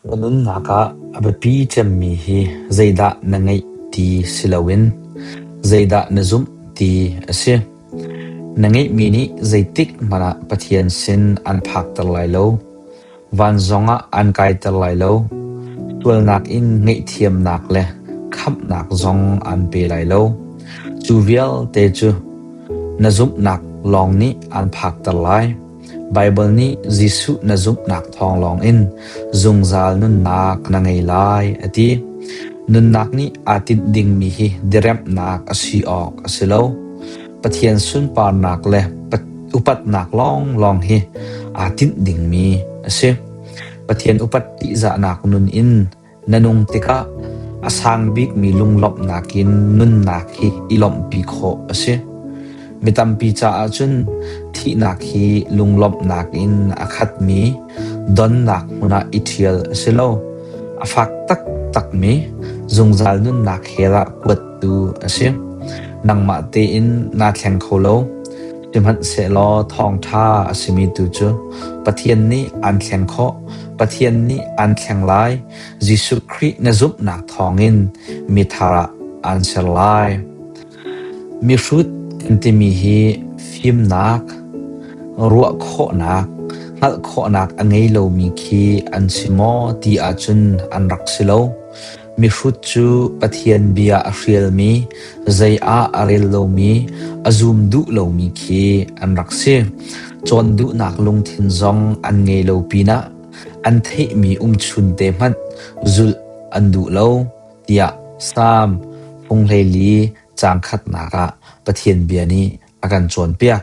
Na nunnak ah a biapi cemmi hi zeidah na ngeih ti si loin zeidah na zumh ti a si. Na ngeihmi nih zeitik hmanh ah Pathian sin an phakter lai lo. Van zongah an kaiter lai lo. Sualnak in ngaihthiamnak le khamhnak zong an pe lai lo. Cu vialte cu na zumhnak lawng nih an phakter lai. Baibal nih Jesuh na zumhnak thawng lawngin zungzal nunnak na ngei lai a ti. Nunnak nih aa tinh dingmi hi diriamhnak a si awk a si lo. Pathian sunparnak le upatnak lawnglawng hi aa tinh dingmi a si. Pathian upat ṭihzahnak nun in Na nung tikah a sang bikmi lunglawmhnak in nunnak hi i lawmhpi khawh a si. Mi tampi caah cun thihnak hi lunglawmhnak in a khatmi donnak hmun ah i ṭhial a si lo. A fak taktakmi zungzal nunnak hell ah kuattu a si. Nangmah tein naa thleng kho lo. Sihmanhsehlaw thawngṭha a simi tu cu Pathian nih aan thleng khawh, Pathian nih aan thleng lai, Jesuh Khrih na zumhnak thawngin mithar ah aan ser lai. Mihrut kan timi hi fimnak, ruah khawhnak, hngalh khawhnak a ngei lomi khi an si maw ti ahcun an rak si lo. Mihrut cu Pathian bia a hrialmi, zei ah a rel lomi, a zum duh lomi khi an rak si. Cawn duhnak lungthin zong an ngei lo pinah an theihmi umchunte hmanh zulh an duh lo, tiah Salm fung 14 caang khatnak ah Pathian bia nih a kan cawnpiak.